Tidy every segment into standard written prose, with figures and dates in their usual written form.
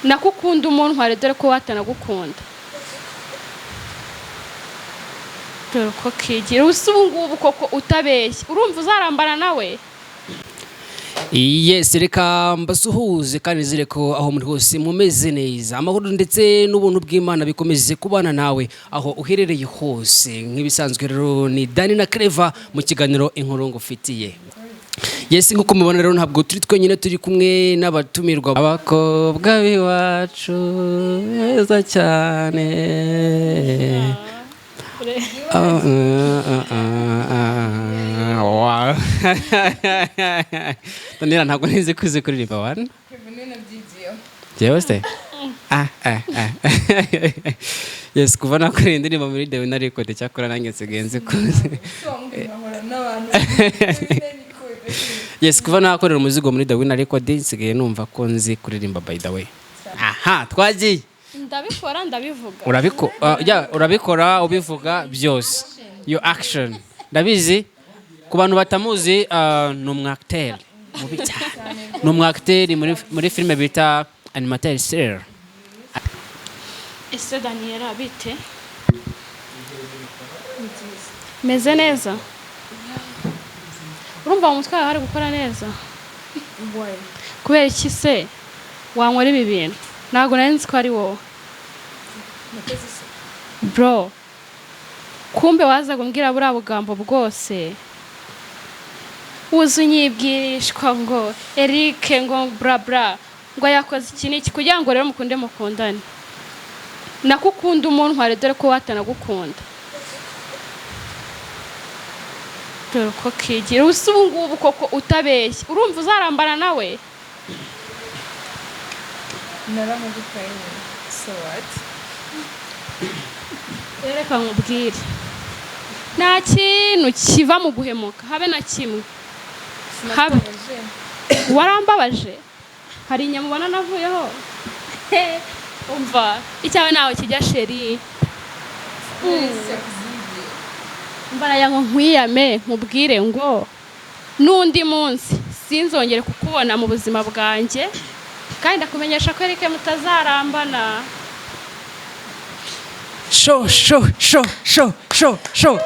Nako ukunda umuntu, dore ko watanagukunda. Dore uko kigira ubusa ubu ngubu koko, utabeshya, urumva uzarambana nawe? Yes, reka mbasuhuze kandi nizere ko aho muri hose mumeze neza. Amahoro ndetse n'ubuntu bw'Imana bikomeze kubana nawe aho uherereye hose. Nk'ibisanzwe rero, ni Dani na Clever mu kiganiro Inkuru Ngufitiye. Yes, nk'uko mubona rero, ntabwo turi twenyine, turi kumwe n'abatumirwa, abakobwa b'iwacu beza cyane. Ah, ah, ah, ah, wow. Daniela, ntabwo nzi ko uzi kuririmba wana. Jewe se? Ah, ah, ah. Yes, kuva nakoreye indirimbo muri The Winner Record, cyakora nanjye nsigaye nzi ko. Yes, kuva nakorera umuzigo muri The Winner Record, nsigaye numva ko nzi kuririmba, by the way. Aha, twagiye. Ndabikora, ndabivuga. Yeah, urabikora, ubivuga byose, your action. Ndabizi, ku bantu batamuzi, ni umwacteur mubi cyane, ni umwacteur muri filime bita Animateur Sir. Ese Daniela, bite? Meze neza. Urumva mu mutwe wawe hari gukora neza? Kubera iki se wanywera ibi bintu? Ntabwo nari nzi ko ari wowe, bro. Kumbe wazaga umbwira buriya bugambo bwose, uzi unyibwirishwa ngo Eric, ngo bra bra, ngo yakoze iki n'iki, kugira ngo rero mukunde mukundane. Nako ukunda umuntu, dore ko watanagukunda. Dore uko kigira ubusa ubu ngubu koko, utabeshya, urumva uzarambana nawe? Naramugutwaye nyine, so what? Reka nkubwire, nta kintu kiva mu guhemuka, habe na kimwe, habe. Sinakubabaje? Warambabaje. Hari inyama ubona navuyeho? Umva, icyawe ntawe kijya, chérie. Mbaraye ngo nkwiyame, nkubwire ngo n'undi munsi sinzongere kukubona mu buzima bwanjye, kandi ndakumenyesha ko Eric mutazarambana. Sho sho sho sho sho sho.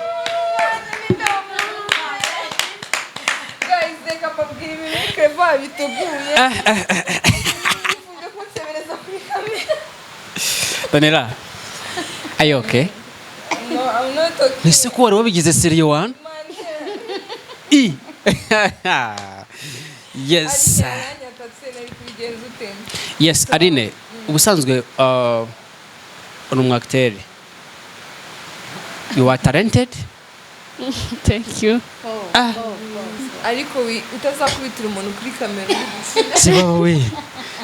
Guys, reka mbabwire ibintu Clever biteguye. Yifuje kunsebereza kuri kamera. Daniela, are you okay? No, I'm not okay. Ese ko wari wabigize sérieux one? Man. I yes. Aline yaranyatatse, nari kubigenza ute? Yes, Aline, ubusanzwe uri umwacteur, you are talented. Thank you. Ariko utazakubitira umuntu kuri kamera uri gukina. Si wowe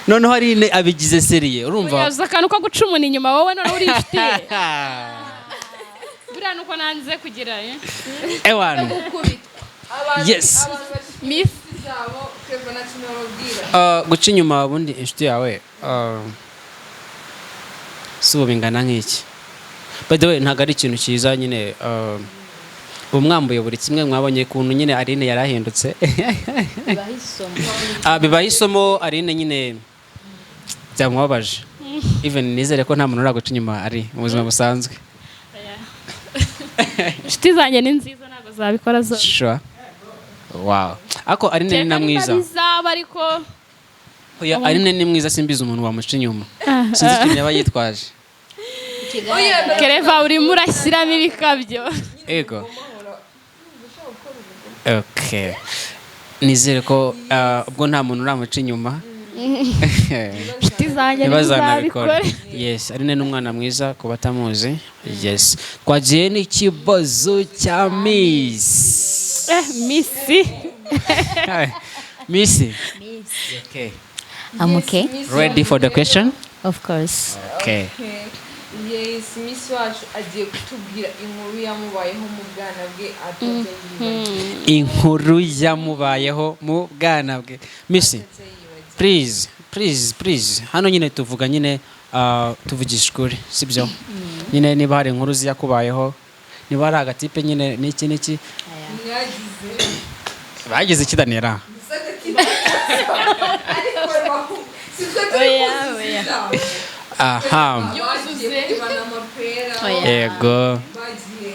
noneho Aline abigize sérieux, urumva? Yavuze akantu ko guca umuntu inyuma, wowe noneho uri inshuti ye. Buriya nuko nanze kugira, eh? Ewana. Abantu Yes. abantu bafite Miss. inshuti zabo, Clever nta kintu bababwira. Guca inyuma ubundi inshuti yawe, si ubu bingana nk'iki? By the way, ntabwo ari ikintu cyiza nyine. Ubu mwambuye buri kimwe, mwabonye ukuntu nyine Aline yarahindutse. Bibaho isomo. Ah, bibaho isomo. Aline nyine byamubabaje. Even nizere ko nta muntu uraguca inyuma ari mu buzima busanzwe. Inshuti zanjye ni nziza, ntabwo zabikora zose. Sure, wow, ariko Aline ni na mwiza. Bizaba ariko. Oya, Aline ni mwiza, simbizi umuntu wamuca inyuma, sinzi ikintu yaba yitwaje. Kereva, urimo urashyiramo ibikabyo. Ego, okay, nizere ko ubwo nta muntu uramuca inyuma. Inshuti zanjye Ntibazanabikora. ntizabikore. Yes, Aline ni umwana mwiza ku batamuzi. Yes, twagiye n'ikibazo cya Miss. Eh, Miss. Miss, okay? I'm okay. Ready for the question? Of course. Okay. Yes, Miss wacu agiye kutubwira inkuru yamubayeho mu bwana bwe atajya yibagirwa. Inkuru yamubayeho mu bwana bwe. Miss, please, please, please, hano nyine tuvuga nyine, tuvugisha ukuri, sibyo nyine? Niba hari inkuru ziyakubayeho, niba hari agatipe nyine n'iki n'iki. Mwagize Bagize ikidanira. Ariko si twe. Oya, oya. Aha. Bagiye kurebana amapera. Oya. Yego. Bagiye.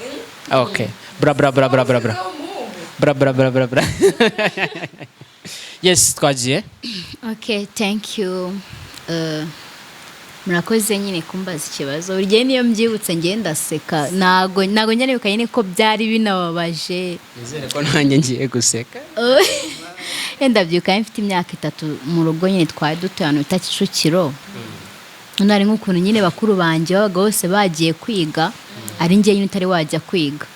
Okay, bra bra bra bra bra bra. Umuhungu. Bra bra bra bra bra. Yes, twagiye. Okay, thank you. Murakoze nyine kumbaza ikibazo. Buri gihe niyo mbyibutse ngenda ndaseka, ntago njya nibuka nyine ko byari binababaje. Nizere ko nanjye ngiye guseka. Yenda byuka mfite imyaka 3, mu rugo nyine twari dutuye ahantu bita Kicukiro. None hari nk'ukuntu nyine bakuru banjye babaga bose bagiye kwiga, ari njye nyine utari wajya kwiga.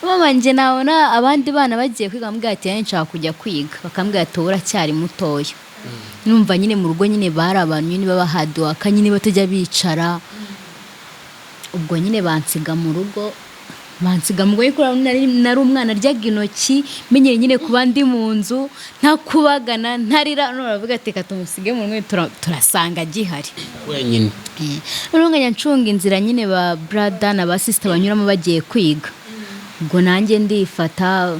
Mama njye nabona abandi bana bagiye kwiga, bambwira ati: "Nanjye nshaka kujya kwiga." Bakambwira ati: "Wowe uracyari mutoya." Numva nyine mu rugo nyine bari abantu nyine babahaduwaka nyine batajya bicara. Ubwo nyine bansiga mu rugo kuko nari umwana aryaga intoki, menyere nyine kuba ndi mu nzu ntakubagana, ntarira. None baravuga ati: "Reka tumusige mu rugo, turasanga gihari wenyine." Noneho nkajya ncunga inzira nyine ba brother na ba sister banyuramo bagiye kwiga. Ubwo nanjye ndifata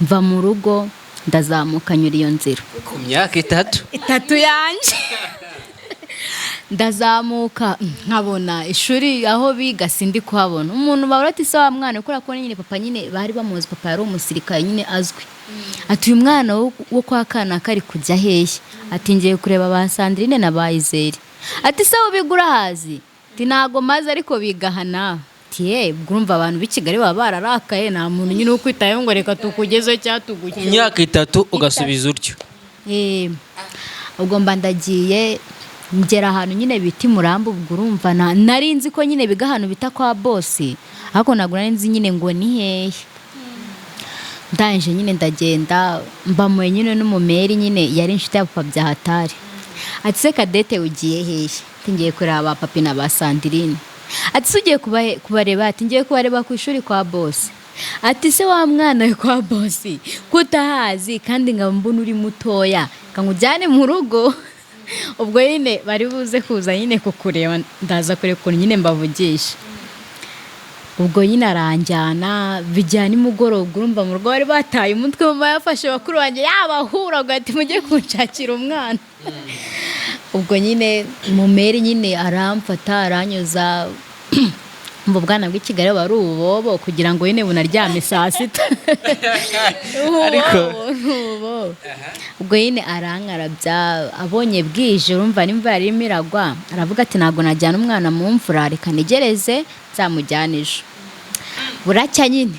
mva mu rugo, ndazamuka nyura iyo nzira. Ku myaka 3? 3 yanjye. Ndazamuka nkabona ishuri aho biga sindi kuhabona. Umuntu bahora ati: "Se wa mwana?" Kubera ko nyine papa nyine bari bamuzi, papa yari umusirikare nyine azwi. Ati: "Uyu mwana wo kwa kana kari kujya hehe?" Ati: "Ngiye kureba ba Sandrine na ba Izere." Ati: "Se biga urahazi?" Ati: "Ntago maze, ariko biga nawe." Ati: "Ye." Ubwo urumva abantu b'i Kigali baba bararakaye, nta muntu nyine ukwitayeho ngo reka tukugezeho cyangwa Ku tugucyure. myaka 3 ugasubiza utyo? Ubwo mba ndagiye, ngera ahantu nyine bita i Murambi. Ubwo urumva nari nzi ko nyine biga ahantu bita kwa bosi, ariko ntabwo nari nzi nyine ngo ni hehe. Ndangije nyine ndagenda, mbamuye nyine n'umumeri nyine yari inshuti ya papa bya hatari. Ati: "Se Kadete, ugiye hehe?" Ati: "Ngiye kureba ba papi na ba Sandrine." Ati: "Se ugiye kubareba?" Ati: "Ngiye kubareba ku ishuri kwa bosi." Ati: "Se wa mwana we, kwa bosi kutahazi kandi nkaba mbona uri mutoya, nkujyane mu rugo, ubwo nyine bari buze kuza nyine kukureba, ndaza kureba ukuntu nyine mbavugisha." Ubwo nyine aranjyana, bijyana nimugoroba. Urumva mu rugo bari bataye umutwe. Mama yafashe bakuru banjye yabahura ati: "Mujye kunshakira umwana." Ubwo nyine mumeri nyine aramfata aranyuza mu bwana bw'i Kigali buba ari ububobo kugira ngo nyine bunaryame saa sita. Ariko- Ububobo, ni ububobo. Ubwo nyine arankarabya, abonye bwije, urumva n'imvura irimo iragwa, aravuga ati: "Ntabwo najyana umwana mu mvura, reka ntegereze nzamujyane ejo." Buracya nyine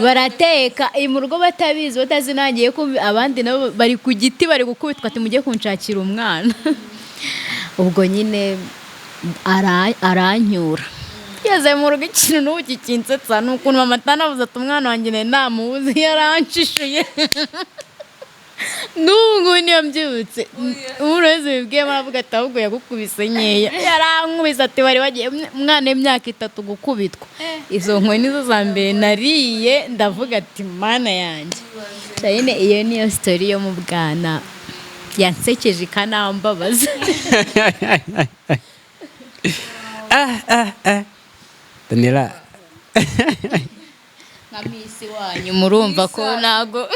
barateka mu rugo batabizi, batazi nangiye ko abandi nabo bari ku giti bari gukubitwa, ati: "Mujye kunshakira umwana." Ubwo nyine arancyura ngeze mu rugo. Ikintu n'ubu kikinsetsa ni ukuntu mama atanavuze ati: "Umwana wanjye nari namubuze." Yarancishuye. N'ubu ngubu niyo mbyibutse, umuntu wese bibwiyemo aravuga ati: "Ahubwo yagukubise nkeya." Yarankubise, ati bari bagiye umwana w'imyaka 3 gukubitwa. Izo nkoni nizo za mbere nariye, ndavuga ati: "Mana yanjye." Nyine iyo niyo story yo mu bwana yansekeje ikanambabaza. Ah ah ah, Daniela. Nka miss wanyu, murumva ko ntago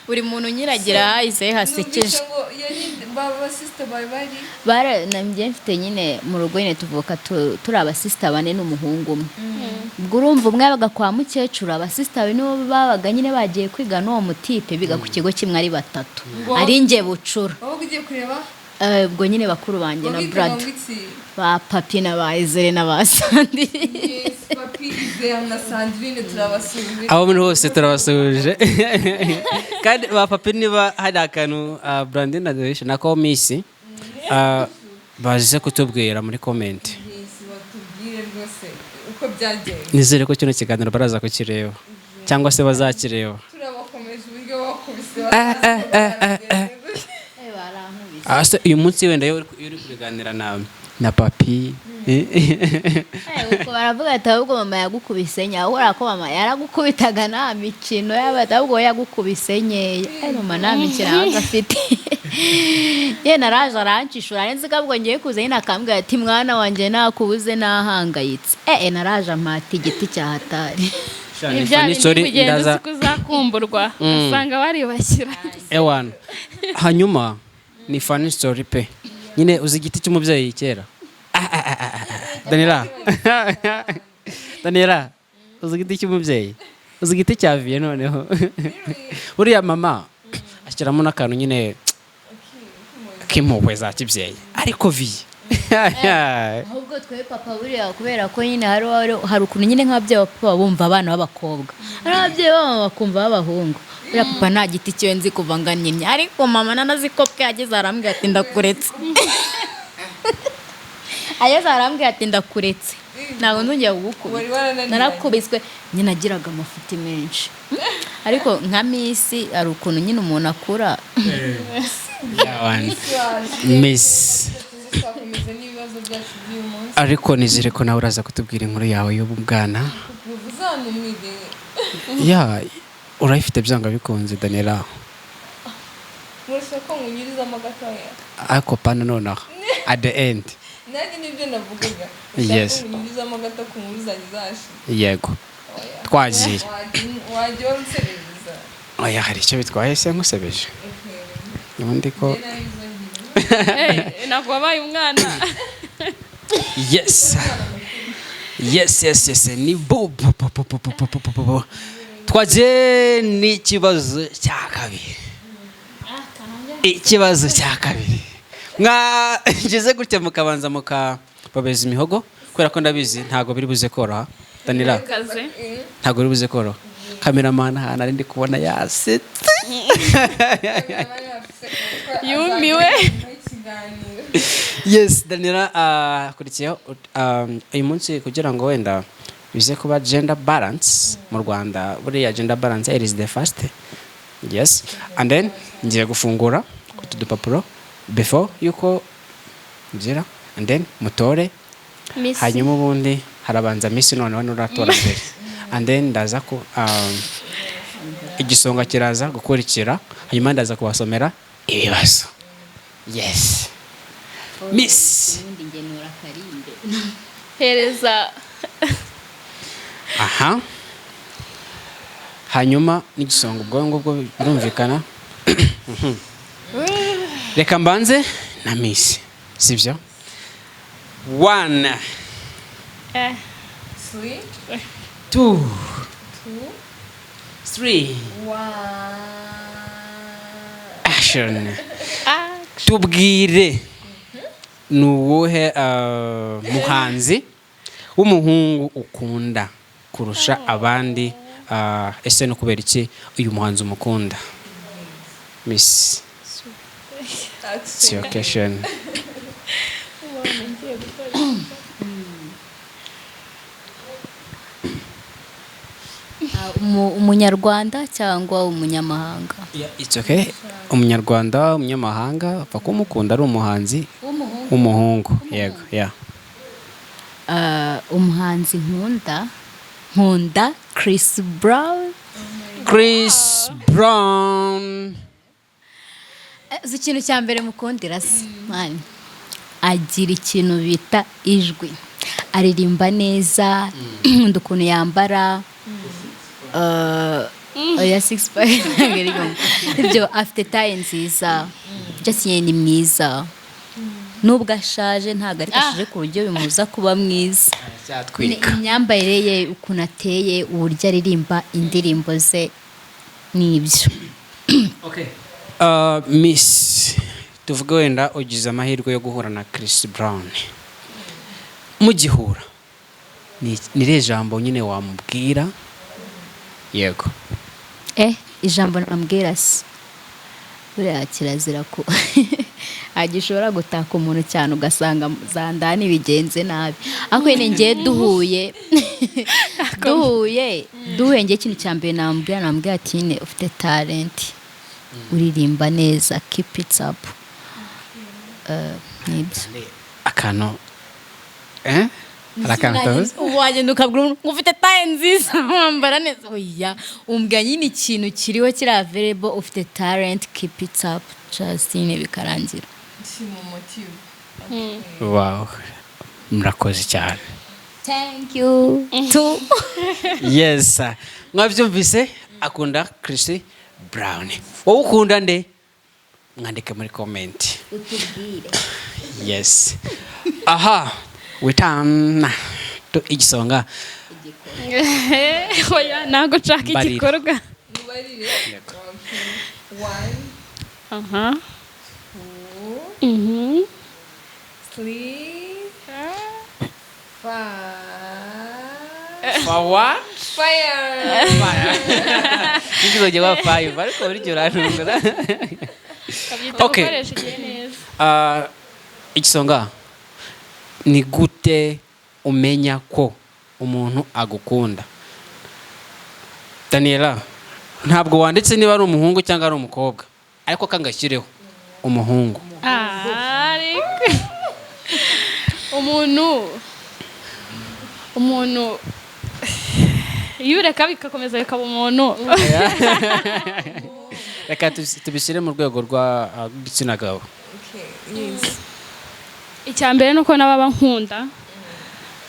buri muntu nyiragira hahise hasekeje. Numvise ngo yari ba sister bawe bari Bara njye mfite nyine mu rugo nyine tuvuka turi abasisita bane n'umuhungu umwe. Ubwo urumva umwe yabaga kwa mukecuru, abasisita be nibo babaga nyine bagiye kwiga n'uwo mutipe, biga ku kigo kimwe ari batatu, ari njye bucura. Wowe ugiye kureba? Ubwo nyine bakuru banjye na Wabitaga brother ngo iki? Ba papi na ba Izere na ba Sandrine. Yes, papi Izere na Sandrine, turabasuhuje. Abo muri hose turabasuhuje. Kandi ba papi, niba hari akantu Brandine aduhishe nako miss baze kutubwira muri comment. Yes, batubwire rwose uko byagenze. Nizere ko kino kiganiro baraza kukireba cyangwa se bazakireba. Turabakomeje uburyo bakubise. Ah, se uyu munsi wenda iyo uri kubiganira na papi? Ubwo baravuga ati: "Ahubwo mama yagukubise nkeya." Ahubwo ko mama yaragukubitaga nta mikino, yaba ati: "Ahubwo we yagukubise nkeya." Mama nta mikino yabaga afite. Ye naraje arancishura, nzi ko ahubwo ngiye kuza nyine akambwira ati: "Mwana wanjye, nakubuze nahangayitse." Naraje ampata igiti cya hatari. Shani, Ni bya funny bindi story, kugenda ndaza uzi ko uzakumburwa, usanga baribashyira. Ewana, hanyuma ni funny story pe. Nyine uzi igiti cy'umubyeyi kera. Ah, ah, ah, ah, ah. Daniela, Daniela, uzi igiti cy'umubyeyi, uzi igiti cya viye. Noneho buriya mama ashyiramo n'akantu nyine k'impuhwe za kibyeyi, ariko viye Ahubwo twe papa buriya, kubera ko nyine hari ukuntu nyine nk'ababyeyi ba papa bumva abana b'abakobwa, hari ababyeyi b'abamama bakumva b'abahungu. Buriya papa nta giti cyiwe nzi kuva ngannye, ariko mama nanazi ko bwe yageze arambwira ati: "Ndakuretse." Ageze arambwira ati: "Ndakuretse, ntabwo nzongera kugukubita." Wari warananiranye. Narakubiswe nyine, agiraga amafuti menshi, ariko nka Miss hari ukuntu nyine umuntu akura. Miss. Twakomeza n'ibibazo byacu by'uyu munsi. Ariko nizere ko nawe uraza kutubwira inkuru yawe y'ubwana. Uzantumire. Ya, urayifite byanga bikunze, Daniela. Murashaka ko nkunyurizamo gatoya? Ariko pana nonaha, at the end. Nanjye nibyo navugaga. Yes. Ushaka ko nkunyurizamo gato ku nkuru zanjye zashize? Yego, twagiye. Wajya wanserereza. Oya, hari icyo bitwaye se nkusebeje ubundi ko? Ntabwo wabaye umwana. Yes, ni bu bu bu bu bu bu bu bu bu bu. Twagiye n'ikibazo cya kabiri. Ikibazo cya kabiri, mwageze gutya mukabanza mukababeza imihogo, kubera ko ndabizi ntabwo biri buze koroha, Danira. Kaze. Ntabwo biri buze koroha. Cameraman ahantu ari ndi kubona yasetse. Yumiwe. Ikiganiro. Yes, Danira, akurikiyeho uyu munsi kugira ngo wenda bize kuba gender balance mu Rwanda. Buriya gender balance, it is the first. Yes, and then ngiye gufungura utu dupapuro before yuko ngira, and then mutore. Miss. Hanyuma ubundi harabanza Miss, noneho nuratora mbere, and then ndaza ku igisonga kiraza gukurikira, hanyuma ndaza kubasomera ibibazo. Yes, Miss. Ubundi ngenura akarinde. Hereza. Aha, hanyuma n'igisonga ubwo ngubwo birumvikana. Reka mbanze na Miss, sibyo? One, Three, two, two, three, one. Action. Ah. Tubwire, ni uwuhe muhanzi w'umuhungu ukunda kurusha abandi? Ese no kubera iki uyu muhanzi umukunda? Miss, it's your question. Ngiye gukora. Umunyarwanda cyangwa umunyamahanga? Yeah, it's okay, umunyarwanda, umunyamahanga, apfa kumukunda ari umuhanzi w'umuhungu. Yego, yeah. Umuhanzi nkunda, nkunda Chris Brown. Chris Brown. Uzi ikintu cya mbere mukundira se man, agira ikintu bita ijwi, aririmba neza, nkunda ukuntu yambara. Oya, six pack ntabwo ari ngombwa. Ibyo, afite taille nziza, just nyine ni mwiza nubwo ashaje, ntabwo ariko ashaje ku buryo bimubuza kuba mwiza. Cyatwika. Imyambarire ye, ukuntu ateye, uburyo aririmba indirimbo ze, nibyo. Okay. Miss, tuvuge wenda ugize amahirwe yo guhura na Chris Brown, mugihura ni irihe jambo nyine wamubwira? Yego. Ijambo namubwira se, buriya kirazira ko agishobora gutaka umuntu cyane, ugasanga za ndani bigenze nabi, ariko nyine ngiye duhuye ngiye, ikintu cya mbere namubwira ati: "Nyine ufite talent, uririmba neza, keep it up." Nibyo. Akantu, hari akantu utavuze. Wagenda ukabwira umuntu ngo ufite taille nziza, wambara neza? Oya, umbwira nyine ikintu kiriho kiri available: ufite talent, keep it up, just nyine bikarangira. Kimumotive. Wow, murakoze cyane. Thank you too. Yes, mwabyumvise, akunda Chris Brown. Wowe ukunda nde? Mwandike muri comment. Utubwire. Yes, aha witana to igisonga. Oya, ntabwo nshaka Mbarira. igikorwa. Mubarire. Okay. One, Aha. two, three, five. Fawa. Fire. Ngizogiye wa five, ariko buri gihe urantungura. Kabyita Okay. gukoresha igihe neza. Ah, igisonga, ni gute umenya ko umuntu agukunda? Daniela, ntabwo wanditse niba ari umuhungu cyangwa ari umukobwa, ariko kangashyireho umuhungu. Ariko umuntu iyo ureka bikakomeza bikaba umuntu. Reka tubishyire mu rwego rwa rw'igitsina gabo. Okay. Yes. Icya mbere ni uko n'ababa nkunda.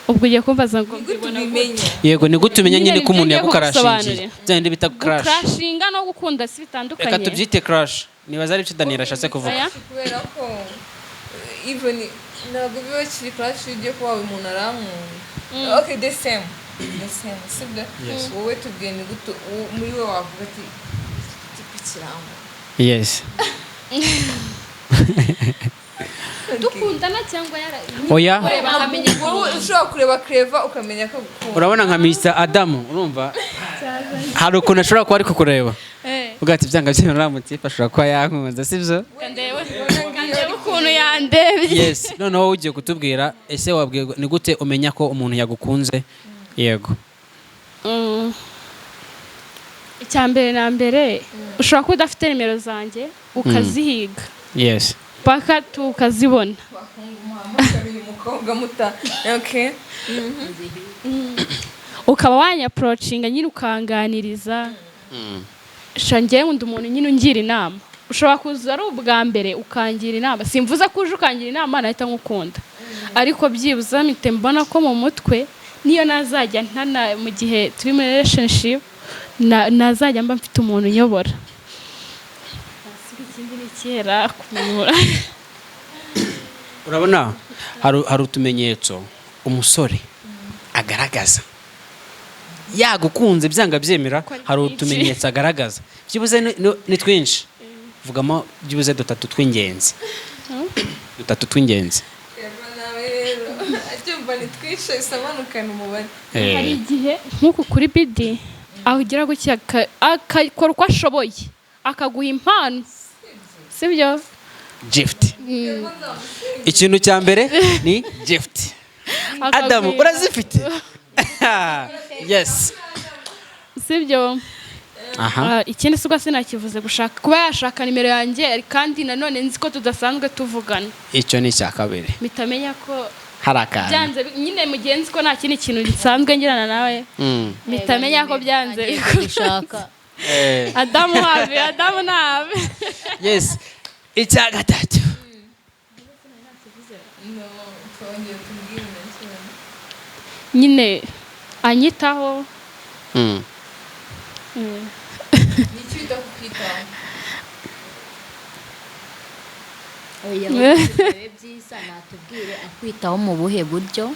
Ubwo ugiye kumbaza ngo Ni gute mbibona gute? ubimenya? Yego, ni gute umenya Nyine nyine ko umuntu nibyo ngiye yagukarashingiye? kugusobanurira. Bya bindi bita crush. Gukrashinga no gukunda si bitandukanye. Reka tubyite crush, nibaza ari byo Daniela ashatse kuvuga. Aya. Kubera ko even ntabwo biba kiri crush iyo ugiye kuba umuntu arankunda. Okay, the same. The same, sibyo? Yes. Wowe tubwiye ni gute muri we wavuga ati iki giti kirankunda. Yes. Dukundana cyangwa yara Oya. kureba akamenya. Wowe ushobora kureba Clever ukamenya ko agukunda. Urabona nka Mr Adamu, urumva hari ukuntu ashobora kuba ari kukureba uvuga ati byanga byemera uriya mutipe ashobora kuba yankunze, sibyo? Kandebe ukuntu yandebye. Yes, noneho wowe ugiye kutubwira, ese wabwiye ni gute umenya ko umuntu yagukunze? Yego. Icya mbere na mbere, ushobora kuba udafite nimero zanjye ukazihiga paka tukazibona. Bahungu muhamagara uyu mukobwa muta. Okay. Ukaba wanyapproachinga nyine, ukanganiriza. Sha, njyewe nkunda umuntu nyine ungira inama. Ushobora kuza ari ubwa mbere ukangira inama. Simvuze ko uje ukangira inama nahita nkukunda, ariko byibuze mpite mbona ko mu mutwe niyo nazajya ntana mu gihe turi muri relationship nazajya mba mfite umuntu unyobora. Nasiga ikindi ni kera kumenya. Urabona hari utumenyetso umusore agaragaza yagukunze byanga byemera. Ko ari Hari twinshi. utumenyetso agaragaza byibuze ni twinshi, vugamo byibuze dutatu tw'ingenzi, dutatu tw'ingenzi. Clever nawe rero acyumva ni twinshi isobanukana umubare. Hari igihe nk'uku kuri bidi aho ugira gutya akakora uko ashoboye akaguha impano, sibyo? Gift. Ikintu cya mbere ni gift. Adamu, urazifite? Yes. Sibyo? Aha. Ah, ikindi si ubwo sinakivuze, gushaka kuba yashaka nimero yanjye kandi nanone nzi ko tudasanzwe tuvugana. Icyo ni icya kabiri. Mpita menya ko Hari akantu. byanze nyine mu gihe nzi ko nta kindi kintu nsanzwe ngirana nawe, mpita menya ko byanze. Gushaka. Adamu have, Adamu nabe. Yes, icya gatatu. No, twongeye tubwire nacyo. Nyine anyitaho. Ni iki wita kukwitaho? Oya, bibe byiza natubwire akwitaho mu buhe buryo,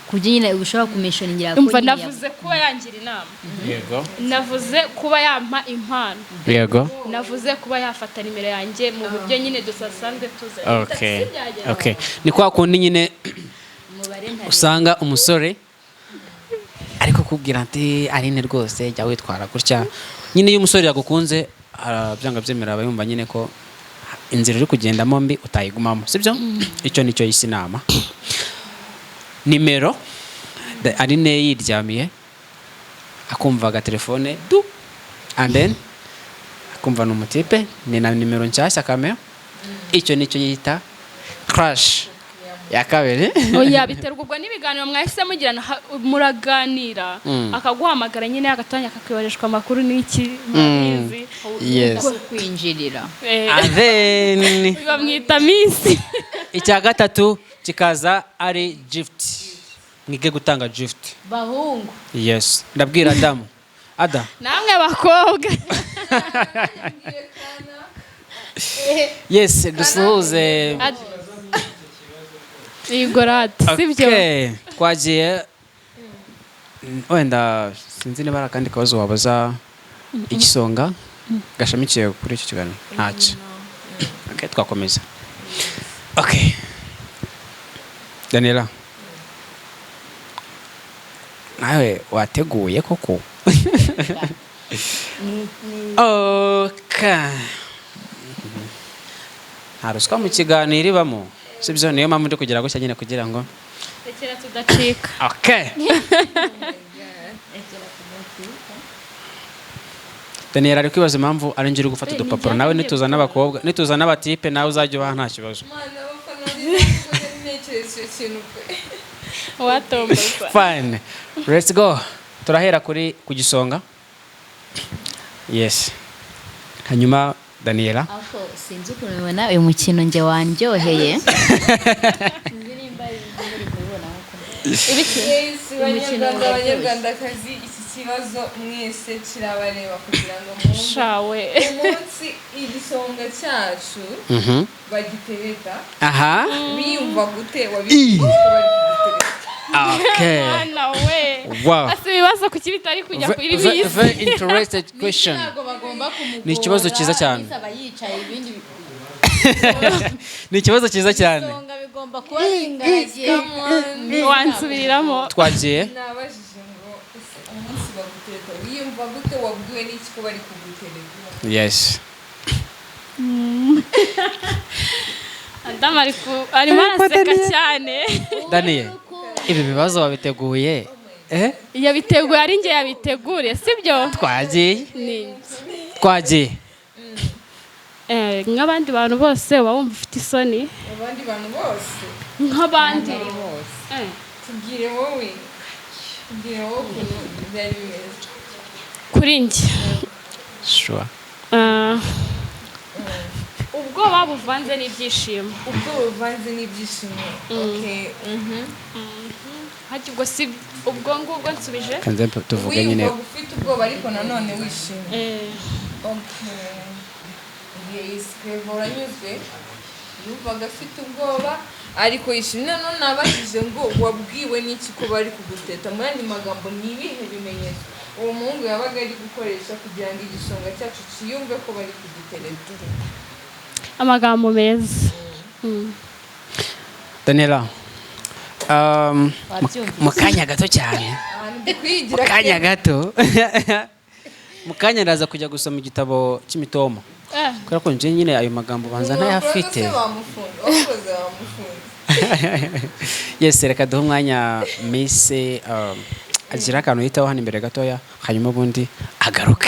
ku buryo nyine ushobora kumishoningira ko Umva, nyine navuze kuba yangira inama. Yego. Navuze kuba yampa impano. Yego. Navuze kuba yafata nimero yanjye mu buryo nyine dusanzwe tuzi. Okay, okay, ni kwa kundi nyine umubare ntarengwa. Usanga umusore ariko kubwira ati: "Aline, rwose jya witwara gutya." Nyine iyo umusore yagukunze arabyanga byemera, aba yumva nyine ko inzira uri kugendamo mbi utayigumamo, sibyo? Icyo nicyo yise inama. Nimero, Aline yiryamiye akumva agatelefone du, and then akumva ni umutipe, ni na nimero nshyashya kamera, icyo nicyo yita crush ya kabiri. Oya, biterwa ubwo n'ibiganiro mwahise mugirana, muraganira, akaguhamagara nyine agatanya akakuyoreshwa amakuru n'iki, murabizi. Yes. Kwinjirira. And then Bamwita miss. Icya gatatu kikaza ari gift. Mwige gutanga gift. Bahungu. Yes, ndabwira Adamu, Ada. Namwe bakobwa. Yes, dusuhuze. Yego rata, sibyo? Okay, twagiye. Wenda sinzi niba hari akandi kabazo wabaza igisonga gashamikiye kuri icyo kiganiro. Ntacyo? Okay, twakomeza. Okay, Daniela, nawe wateguye koko? Okay, nta ruswa mu kiganiro ibamo, sibyo? Niyo mpamvu ndi kugira gutya nyine kugira ngo Rekera tudacika. Okay. Daniel ari kwibaza impamvu ari njye uri gufata udupapuro. Nawe nituzana abakobwa, nituzana abatipe, nawe uzajya ubaha, nta kibazo. Mana, abafana ntabwo ntekereza icyo kintu pe. Watomboza. Fine, let's go. Turahera kuri ku gisonga. Yes, hanyuma Daniela. Ariko sinzi ukuntu ubibona, uyu mukino njye wandyoheye. Sinzi nimba muri kubibona nk'uko Ibiki? Yes, Umukino banyarwanda, uraryoshye. banyarwandakazi, iki kibazo mwese kirabareba kugira ngo mwumve Shawe. umunsi igisonga cyacu bagitereta, wiyumva gute? Wabikora bari kugutereta? Okay. Mwana we. Wow. Ese ibibazo kuki bitari kujya kuri bisi? Very interested question. Ntabwo bagomba kumugora. Ni ikibazo cyiza cyane. Aba yicaye ibindi Ni ikibazo cyiza cyane. Isonga bigomba kuba bingaragiye. Wansubiriramo? Twagiye. Nabajije ngo ese umunsi bagutereta wiyumva gute? Wabwiwe n'iki ko bari kugutereta? Yes. Adamu arimo araseka cyane. Daniel, ibi bibazo wabiteguye, eh? Yabiteguye, ari njye yabiteguriye, sibyo? Twagiye. Ni Twagiye. Nk'abandi bantu bose uba wumva ufite isoni. Abandi bantu bose? Nk'abandi. Bose. Tubwire wowe ukuntu byari bimeze. Kuri njye, Sure. Ubwoba buvanze n'ibyishimo. Ubwo buvanze n'ibyishimo, okay. Hajya ubwo si ubwo ngubwo nsubije? Kanze tuvuge nyine. Wiyumva ufite ubwoba ariko nanone wishimye? Eh. Okay, yes. Clever, uranyuzwe? Yumvaga afite ubwoba ariko yishimye. Nanone nabajije ngo wabwiwe n'iki ko bari kuguteta? Mu yandi magambo, ni ibihe bimenyetso uwo muhungu yabaga ari gukoresha kugira ngo igisonga cyacu cyiyumve ko bari kugutereta? Amagambo meza. Daniela, Wabyumvise. mu kanya gato cyane, Ahantu mu ndi kwigira. kanya gato, mu kanya ndaza kujya gusoma igitabo cy'imitoma, kubera ko njye nyine ayo magambo banza ntayafite. Se bamufunze, wakoze bamufunze. Yes, reka duhe umwanya Miss agira akantu yitaho hano imbere gatoya, hanyuma ubundi agaruke.